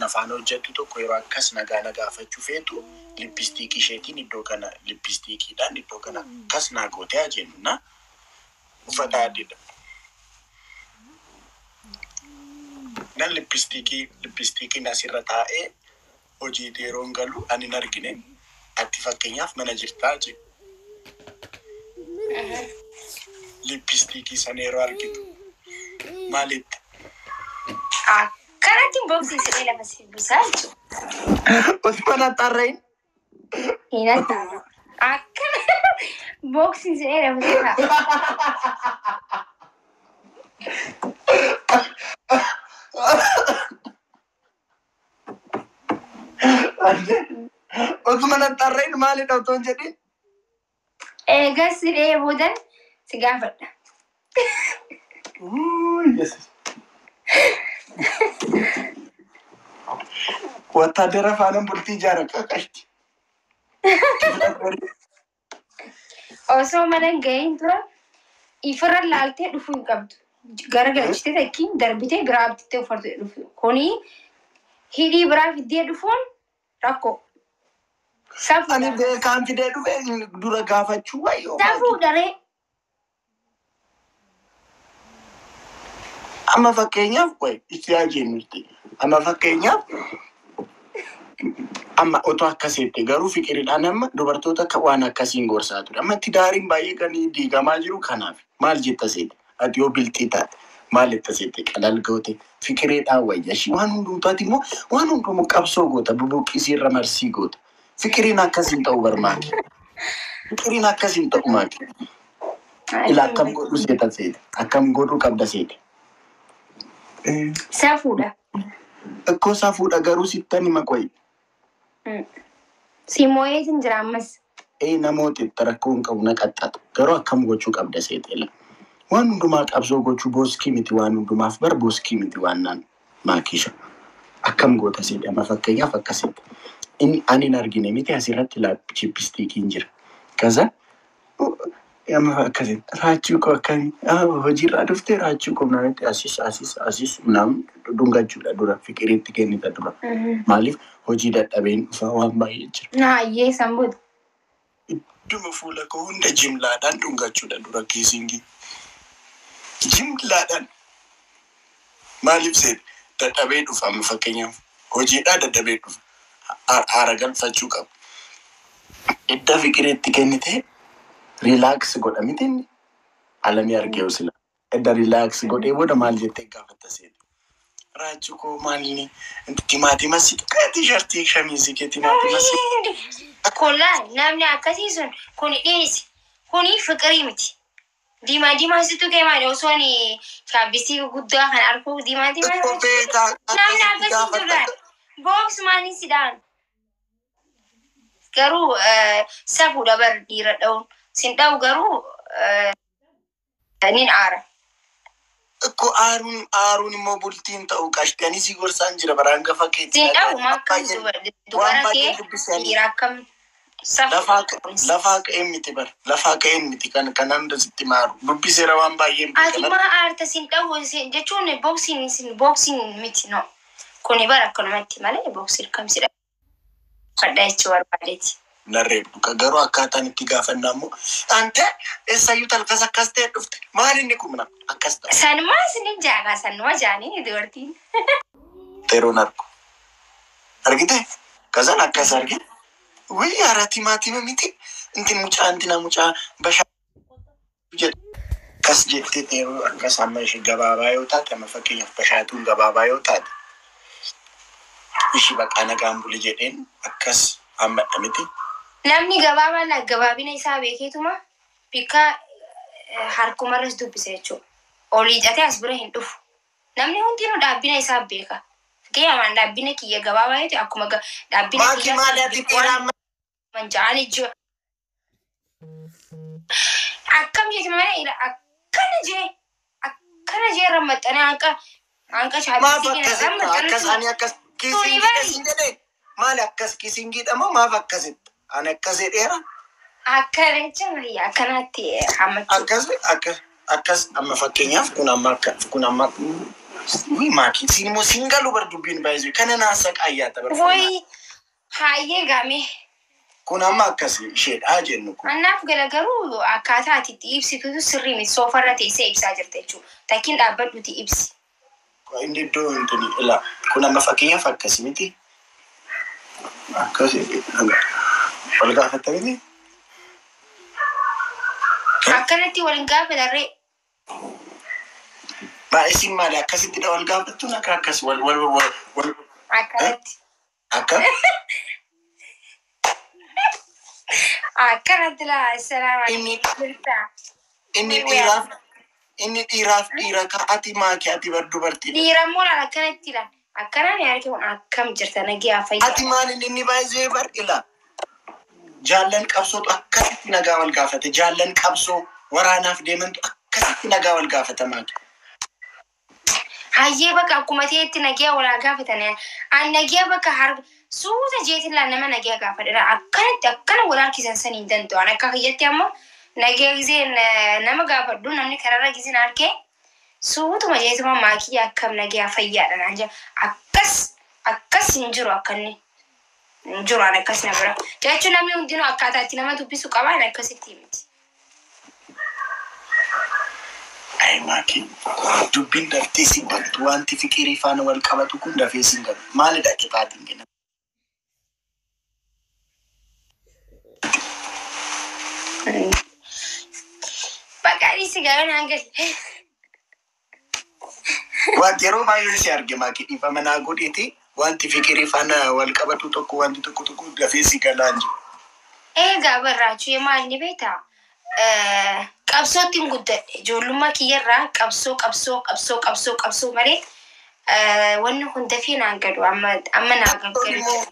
Na faana hojjettu tokko yeroo akkas nagaa na gaafachuu feetu lippistiikii isheetiin iddoo kana lippistiikiidhaan iddoo kana akkas naa gootee haa jennu na uffata adiidha. Nan lippistiikiin asirra taa'ee hojii yeroon galu ani hin argine ati fakkeenyaaf mana jirtaa jedhu. Lippistiikii sana yeroo argitu maalitti? Akkanatti boksii sidhee lafa si buusaa jechuudha. Osuma na xarreen. Hin haxxaaru. Akkana boksiin sidhee lafa si kaa'a. Osuma na xarreen maalidha otoo hin jedhin? Eegas sidhee boodan si gaafadha. Wattaadara faana bultii ijaara qaqashti. Osoo mana hin gahin dura ifirra laaltee dhufuu hin qabdu. Gara galchitee takkiin darbitee biraa bitittee uffatu dhufu. Kuni hidhii biraa fiddee dhufuun rakkoo. Ani beekaan fidee dhufe dura gaafachuu wayyoo. Safuudha ree. Amma fakkeenyaaf qoy itti haa jennutti. Amma fakkeenyaaf amma otoo akkasitti garuu fiqiriidhaan amma dubartoota akka waan akkasiin gorsaa ture. Amma tidaariin baay'ee kan diigamaa jiru kanaaf maal jetta seete? Ati yoo bilxii taate maal jetta seete? Qalal goote fiqiriidhaan wayya. Ishii waan hundumtaati immoo waan hundumu qabsoo goota bubuqqisii irra marsii goota. Fiqiriin akkasiin ta'u barmaaki. Fiqiriin akkasiin ta'u maaki. Ila akkam godhu seeta seete? Akkam godhuu qabda seete? Safuudha. Ikkoo safuudha garuu sittan hima qoyi. Si moo'eetiin jira ammas. Ee namoota itti rakkoo hin qabu na qaxxatu. Garuu akkam gochuu qabda seete la. Waan hundumaa qabsoo gochuu booskii miti waan hundumaaf bar booskii miti waan naan maakisha. Akkam goota seete amma fakkeenyaaf akkasitti. Inni ani hin argine miti asirratti chippistiikiin jira. Kaza amma akkasitti raachuu koo akkamii hojiirraa dhuftee raachuu koo naanitti asis asis asis naan dhungachuudha dura fiqiriitti kennita dura. Maaliif hojii dadhabeen dhufa waan baay'ee jira. Naayyee sanboota. Idduma fuula koo hunda jimlaadhaan dhungachuudha dura kiisingii. Jimlaadhaan. Maaliif seete dadhabee dhufa amma fakkeenyaaf hojiidhaa dadhabee dhufa. Haara galfachuu qabu. Idda fiqiriitti kennite relax godha miti inni alamii argee sila. Edda relax godhee booda maal jettee gaafatta seete? Raachuu koo maalini timaatima si tuqee tiishartii shamiizii kee timaatima si. Kollaa namni akkasii sun kuni dhiisi. Kuni fiqirii miti. Diimaa diimaa si tuqee maali osoo ani shaabbisii guddaa kan arguu diimaa diimaa. Tokko beekaa Namni akkasitti akkasii gaafatta. turre books maaliin si dhaan. Garuu safuudha bar dhiira dha'uun. Sin dha'u garuu nin aara. Ikkoo aaruun aaruun immoo bultiin ta'u qashti ani si gorsaan jira baraan gafa keetti. Sin dha'u makkam Waan dubara baay'ee kee dubbisanii. dhiira akkam Lafaa safuudha. lafaa ka'een miti bara lafaa ka'een miti kan kan hunda sitti maaru dubbiseera waan baay'een Ati beekan. maa aarta sin dha'u sin jechuun boksiin sin boksiin miti no. Kuni bara akkanumatti malee boksii kam si dha'u jechuu barbaadeeti. Narree dhuka garuu akkaataan itti gaafannaa immoo ante eessayyuu talkas akkas ta'e dhufte maal inni kun akkas ta'e. Sanumaa sinin jaagaa sanuma jaanii dubartiin. Yeroon argu argite kazan akkas arge wayii haaraa timaatima miti intin mucaa intina mucaa bashaa jedhe akkas jettee yeroo akkas amma ishee gabaabaa yoo taate amma fakkeenyaaf bashaatuun gabaabaa yoo taate ishii baqaa nagaan buli jedheen akkas hammadha miti. Namni gabaabaan gabaabina isaa beekeetuma bikka harkumarras dubbisa jechuudha. Olii catee as bira hin dhufu. Namni hundinuu dhaabbina isaa beeka. Fakkeenyaaf dhaabbina kiyya gabaabaa yoo ta'e akkuma dhaabbina Maaki kiyya maali ati dhiiraa amma mancaanii jiru. Akkam jeeti malee akkana jee akkana jee irra maxxanee hanqa hanqa maaf shaabisii akkas kana irra akkas maxxanee ani akkas Tuni kiisingiidha bari. siin jedhee maali akkas kiisingiidha moo maaf akkasitti ani akkas jedheera Akkana jechuun akkanaatti hammachuu. akkas akkas akkas amma fakkeenyaaf kun amma akka kun amma Maakii siin immoo siin galu bar dubbiin baay'isuu kana naasa qaayyaata bar. Woyi hayyee gaame. Kun amma akkas isheedhaa jennu kun. Annaaf gala garuu akkaataa ati itti ibsitutu sirrii miti soofarra teessee ibsaa jirta jechuudha. Takkiin dhaabbadhuti ibsi. Inni iddoo intini ila kun amma fakkeenyaaf akkasi miti. Akkasi wal gaafatta miti. Akkanatti waliin gaafatarree. Baay'isiin maali akkasittidha wal gaafattuun akka akkas wal wal wal wal Akkanatti. Akka Akkanatti laa assalaamu Inni alaikum. inni dhiiraaf inni dhiiraaf dhiira ka ati maaki ati bar dubartiidha. Dhiira immoo laal akkanatti laal. Akkanaan yaadde kun akkam jirta nagaa fayyaa. Ati maaliin inni baay'isee bar ila. Jaallan qabsootu akkasitti nagaa wal gaafate. Jaallan qabsoo waraanaaf deemantu akkasitti nagaa wal gaafata maaki. Hayyee bakka akkuma ta'etti nagaa walaa gaafatan. An nagaa bakka har suuta jeetiin laal nama nagaa gaafadha. Akkanatti akkana wal harkisan sanii hin danda'u. An akka kiyyatti ammoo nagaa gisee nama gaafadhu namni kararra giseen harkee suutuma jeetuma maakii akkam nagaa fayyaadha naan jedha. Akkas akkas hin jiru akkanni. Hin jiru an akkas na bira. Jechuun namni hundinuu akkaataa itti nama dubbisu qaba an akkasitti miti. Ay maaki dubbiin daftee siin galtu wanti fikirii faana wal qabatu kun dafee siin galu. Maalidha qixaatiin kenna? Bakka dhiisi gaa'ela naan galle. Wanti yeroo baay'ee si arge maaki dhiifama naa godheeti wanti fikirii faana wal qabatu tokko wanti tokko tokko dafee si galaa hin jiru. Egaa barraachuu maal ni beektaa? Qabsootti hin guddadhe. Ijoollummaa kiyyarraa qabsoo qabsoo qabsoo qabsoo qabsoo malee wanni kun dafee naan galu amma amma naa Qabsoon gaggalu. immoo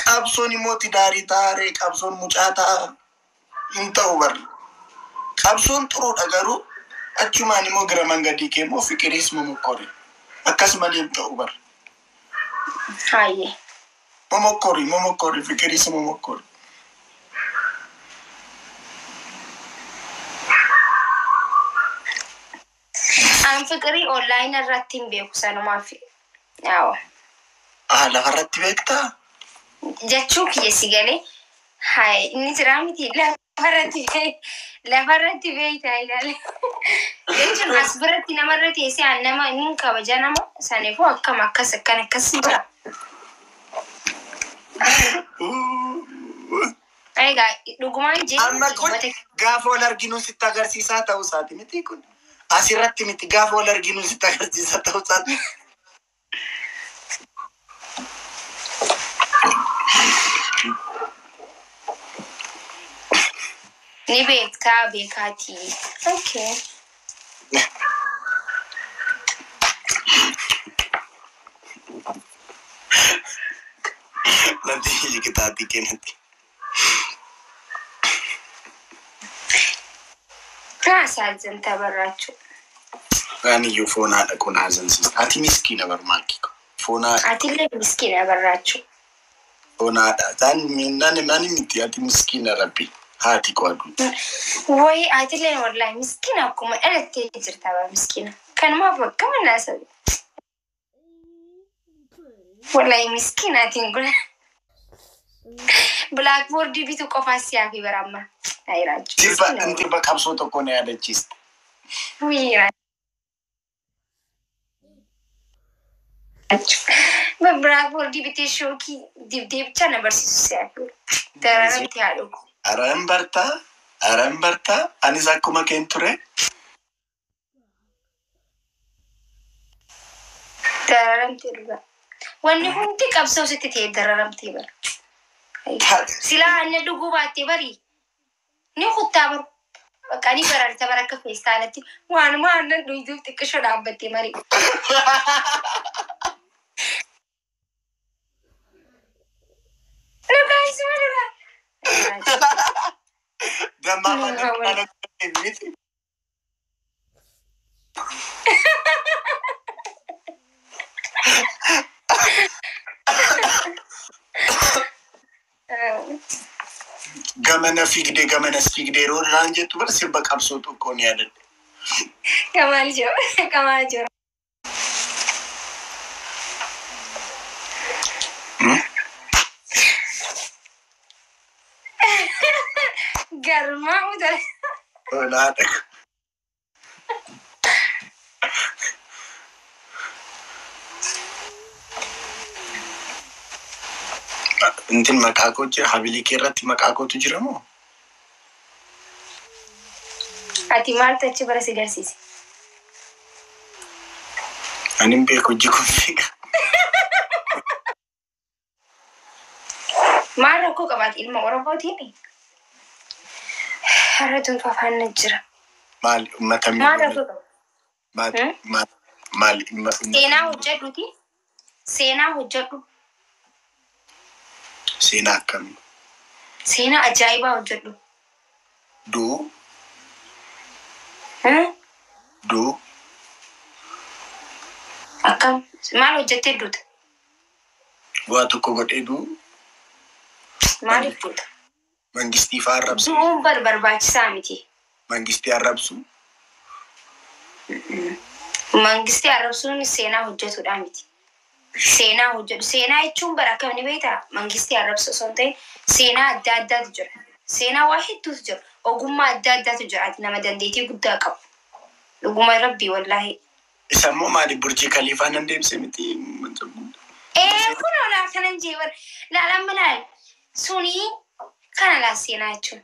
qabsoon immoo tidaarii taaree qabsoon mucaa ta'a hin ta'u barri. Qabsoon xuruudha garuu achumaan immoo gara mangadii kee immoo fikiriis momokkori. Akkas malee hin ta'u barri. Hayyee. Momokkori momokkori fikiriis momokkori. An fikirii onlaayinii irratti hin beeku sanumaaf. Yaa'u. Ah lafarratti beektaa? Jechuu kiyya si galee. Hayi inni jiraa miti lafarratti lafarratti beektaa ilaale. Jechuun as biratti namarra teessee an nama inni kabaja nama saniifuu akkam akkas akkan akkas hin jira. Egaa dhugumaan jee Amma kun gaafa wal arginu sitti agarsiisaa ta'uu isaati miti kun. Asirratti miti gaafa wal arginu sitti agarsiisaa ta'uu isaati. Ni beektaa beekaatii. Okay. Nanti kitaabii kennatti. Naasaazanta barraachuu. Ani foon haadha kun haazansiisa. Ati miskiina barmaakii ko. Foon haadha. Atillee miskiina barraachuu. Foon haadha. Nani nani miti ati miskiina rabbi. Haati koo aduu. Wayi atillee wallahi miskiina akkuma dhalattee jirta bara miskiina. Kanumaaf bakka manaasa. Wallahi miskiina atiin kun. Blackboardii bituu qofaas siyaa fi bara amma. Ayiraachuu. Tibba tibba qabsoo tokko na yaadachiiste. Blackboardii bitee shookii dibdee bicha na barsiisu siyaa fi. Dararamti haadha koo. Aran bartaa aran bartaa anis akkuma keen ture. Dararamtee dhugaa. Wanni hundi qabsoo sitti ta'e dararamtee bara. Silaa aannan dhuguu baattee bari ni kuttaa baru. Bakka ni bararta bara akka feestaalatti waanuma aannan dhugduuf xiqqishoo dhaabbattee marii. Dhugaa isuma dhugaa. Dammaa afaan miti. Gamana fiigdee gamanas fiigdee yeroo naan jettu bara sirba qabsoo tokko ni yaadadhe. Kamaal jiru. Kamaal jiru. Hmm? Garmaa uta. Olaadha. Intin maqaa koo jira habilii kee irratti maqaa kootu jira moo? Ati maaltu achi bara si garsiise? Ani hin beeku hojii kun fiiga. Maal rakkoo qabaati ilma Oromootiin? Har'a tuntu afaan na jira. Maal uummata Maal miidhuu rakkoo qaba? maal Hmm? maal maal uummata Seenaa hojjedhuti. Seenaa hojjedhu. Seenaa akkamii? Seenaa ajaa'ibaa hojjedhu. Duu Hmm? duu Akkam maal hojjettee duuta? waa tokko godhee duu Maaliif duuta? mangistii fa'aa arrabsu Du'uun bar barbaachisaa miti. mangistii arrabsu Mangistii arrabsuun seenaa hojjetudha miti. Seenaa hojjedhu. Seenaa jechuun bara akkam ni beektaa? Mangistii arrabsu osoo hin ta'in seenaa adda addaatu jira. Seenaa waa hedduutu jira. Ogummaa adda addaatu jira. Ati nama dandeettii guddaa qabu. Dhuguma rabbii wallaahi. Isa immoo maali Burjii Kaliifaa nan deebise miti. Ee kun olaa kanan jee bar laal amma laal suni kana laa seenaa jechuun.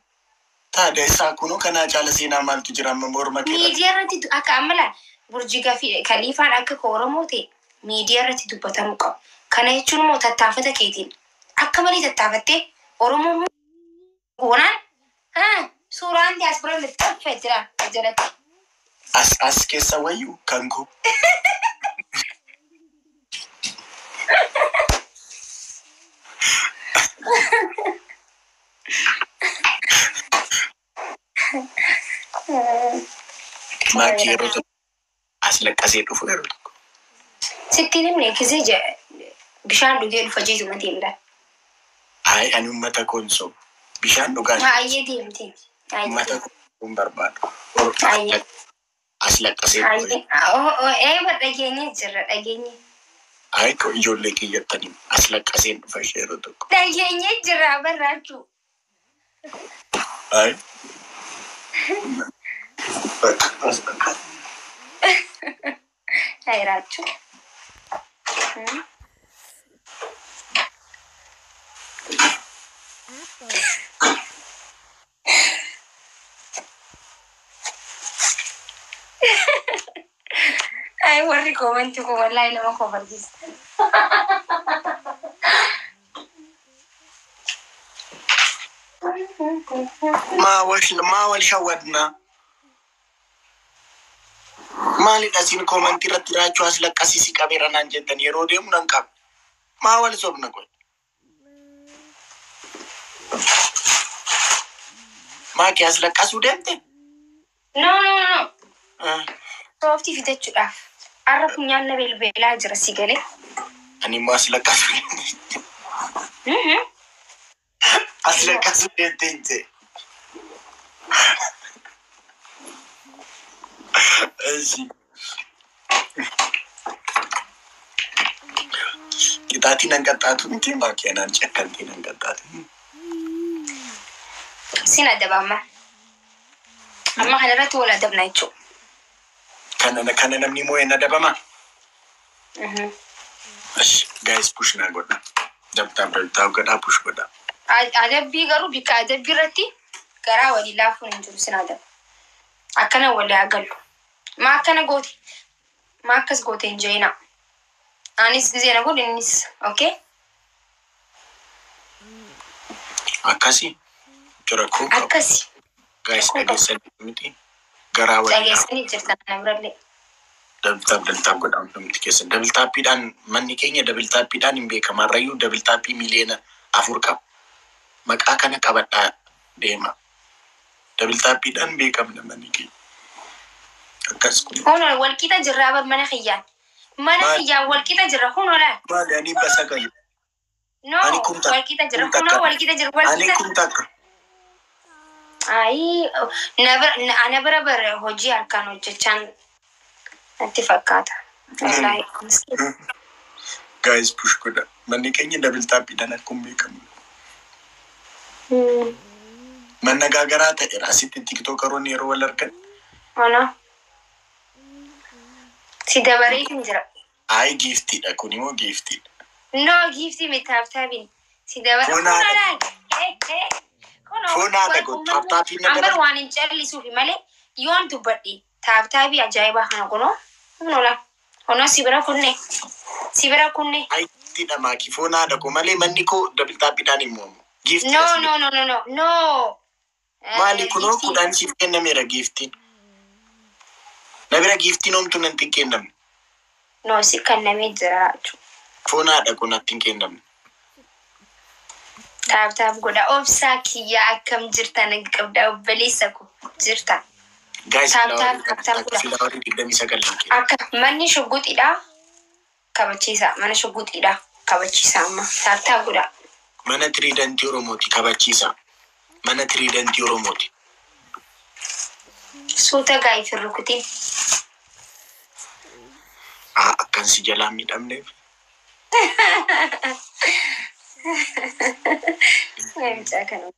Taadha isaa kunoo kanaa caala seenaa maaltu jira amma morma kee irratti? Miidiyaa irratti akka amma laal Burjii Gafii Kaliifaan akka ka Oromoo ta'e miidiyaa irratti dubbatamuu qaba. Kana jechuun immoo tattaafata keetiin akka malee tattaafattee Oromoo goonaan haa suuraan diyaaspoora lixxaffee jira jalatti. As as keessa wayyu kan koo. Maakii yeroo tokko as laqqasee dhufu yeroo tokko. Sittiin himne kisee bishaan dhugee dhufa jeetuma deemdha. Ayi ani uummata koo hin sobu. Bishaan dhugaa Baay'ee deemte. uummata koo hin barbaadu. Baay'ee. As laqqasee dhufu. Ee bar dhageenye jirra dhageenye. Ayi koo ijoollee kiyyattanii as laqqaseen dhufa ishee yeroo tokko. Dhageenye jirra barraachuu. Ayi. Bakka as laqqasee. Hayraachuu. Ay warri koomantii kun wallaahi nama kofalchiisa. Maa wal maa wal shawwadnaa? Maalidha isin koomantii irratti raachuu as laqqasiisi qabeera naan jettan yeroo deemu nan qaba. Maa wal sobna kun? Maakii as laqqasuu deemte? No no no. Ah, Sooftii fidachuudhaaf. Har'a funyaan na belbelaa jira si galee. Ani immoo as laqqasuu deemte. As laqqasuu deemte hin jee. Eshi. Qixaatii nan qaxxaatu miti maakii anaan cakkantii nan qaxxaatu. Sin adaba amma. Amma kanarratti wal adabna jechuudha. Kana kana namni moo'ee na dabama. Eshi guys push naa godha. Dabtaa dabtaa godhaa push godha. Adabbii garuu bikka adabbii irratti garaa walii laafuun hin jiru sin adaba. Akkana walii haa gallu. Maa akkana goote? Maa akkas goote hin jeenaa. Anis gisee na godhu innis okay? Akkasi rakkoo qabu. Akkasi. Guys dhageessanii miti garaa walii laafu. Dhageessanii jirtan na birallee. Double tap double tap godhaa hundumti keessa. Double tappiidhaan manni keenya double tappiidhaan hin beekama. Har'ayyuu double tappii 4 miliyoona qaba. Maqaa kana qabadhaa deema. Double tappiidhaan beekamna manni keenya. Akkas kun. Kunoo walqixa jirraa bar mana kiyyaan. Mana Maal? kiyyaan walqixa jirra kunoo laal. Maali ani 900. No Ani kum takka. walqixa jirra Kum kunoo takka. walqixa jirra Ani walqixa. kum takka. Ayi na bira ana bira bar hojii harkaan hojjechaan natti fakkaata. Wallaahi miskiin. Guys, push godha. Manni keenya double tapiidhaan akkuma beekamu. Manna gaagaraa ta'eera. Asitti tiktookaroonni yeroo wal argan. Ono. Si dabareetiin jira. Ayi, giftiidha. Kun immoo giftiidha. No, giftii miti, tap tapiin. Si dabara. Foon Foon haadha koo tap tapiin na Ambar dabala. waan hin callisuufi malee yoon dubbadhe tap tapii ajaa'ibaa kana kunoo. Kunola. Kunoo si bira kunne. Si bira kunne. Ayi, giftiidha maaki. Foon haadha koo malee manni koo double tapiidhaan hin mo'amu. Giftiidha. No, Si no, no, no, no, no. Maali kunoo? Giftii. 10 siif kennameera giftiin. Na bira giftiin homtuu nan kennamne. No, si kennamee jira jechuudha. Foon haadha koo natti hin kennamne. Tap tap godha. Obsaa kiyyaa, akkam jirta? Naga qabda, obboleessa ko, jirta? Guys, Tap tap tap tap godha. Flowerii 29 nan kenna. Akka manni shugguxiidha. Kabachiisa. Mana shugguxiidha. Kabachiisa amma. Tap tap godha. Mana tiriidantii Oromooti, kabachiisa. Mana tiriidantii Oromooti. Suuta gaa'ii fi rukutiin. Haa, akkan si jalaa miidhamneef. Mucaa kana.